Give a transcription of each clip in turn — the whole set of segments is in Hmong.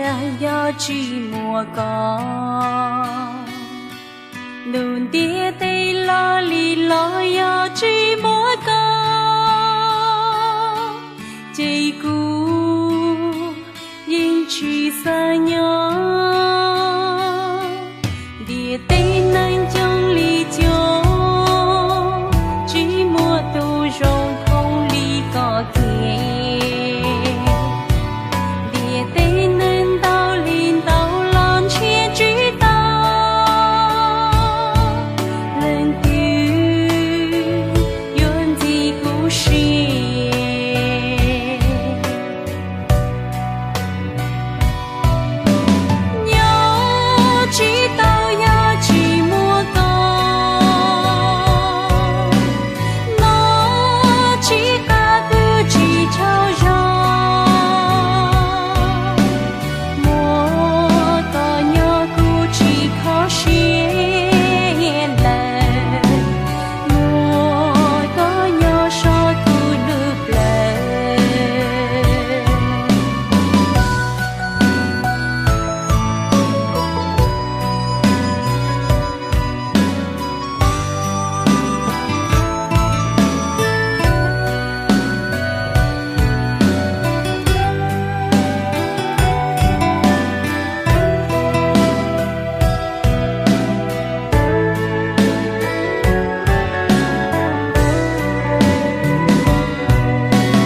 Yog tsis muaj koj, ntuj ntiaj teb loj li los yog tsis muaj koj, ces kuv yeej tsis xav nyob. Ntiaj teb neeg coob li coob, tsis muaj tus zoo thooj li koj kiag. Ntiaj teb neeg ntau li ntau los ntshiab tsis tau leej twg yuav ntxim kuv siab. Nyob tsis tau yog tsis muaj koj, noj tsis qab pw tsis tsaug zog, muaj koj nyob kuv tsis kho siab lawm, muaj koj nyob so kuv lub plawv.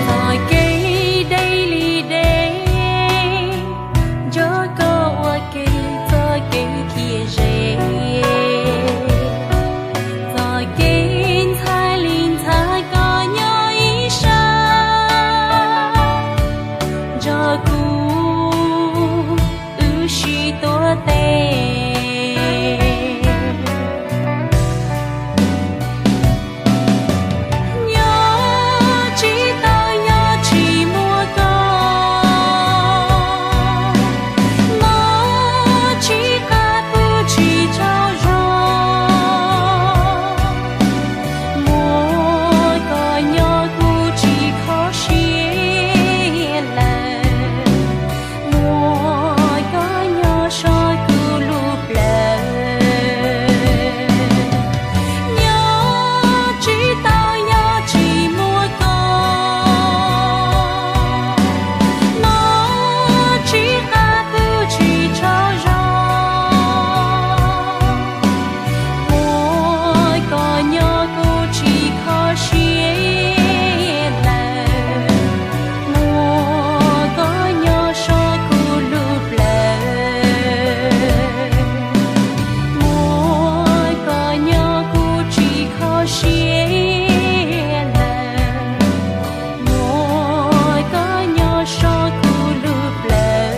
Txoj kev deb li deb, nrog koj ua ke txoj kev thiaj ze. Txoj kev ntxhab li ntxhab koj nyob ib sab, nrog kuv wb sib tuav tes. Nyob tsis tau yog tsis muaj koj, noj tsis qab pw tsis tsaug zog, muaj koj nyob kuv tsis kho siab lawm, muaj koj nyob so kuv lub plawv. Nyob tsis tau yog tsis muaj koj, noj tsis qab pw tsis tsaug zog, muaj koj nyob kuv tsis kho siab lawm, muaj koj nyob so kuv lub plawv, muaj koj nyob kuv tsis kho siab lawm, muaj koj nyob so kuv lub plawv.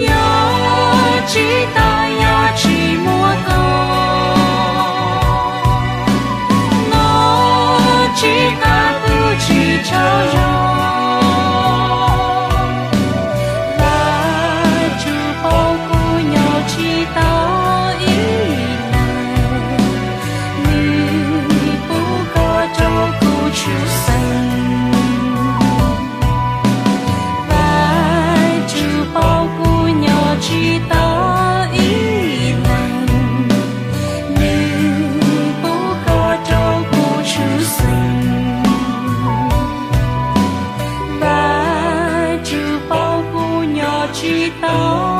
Nyob tsis tau yog tsis muaj koj, noj tsis qab pw tsis tsaug zog, Vajtswv paub kuv nyob tsis tau ib leeg, nws pub koj rau kuv tshwj xeeb. Vajtswv paub kuv nyob tsis tau ib leeg, nws pub koj rau kuv tshwj xeeb. Vajtswv paub kuv nyob tsis tau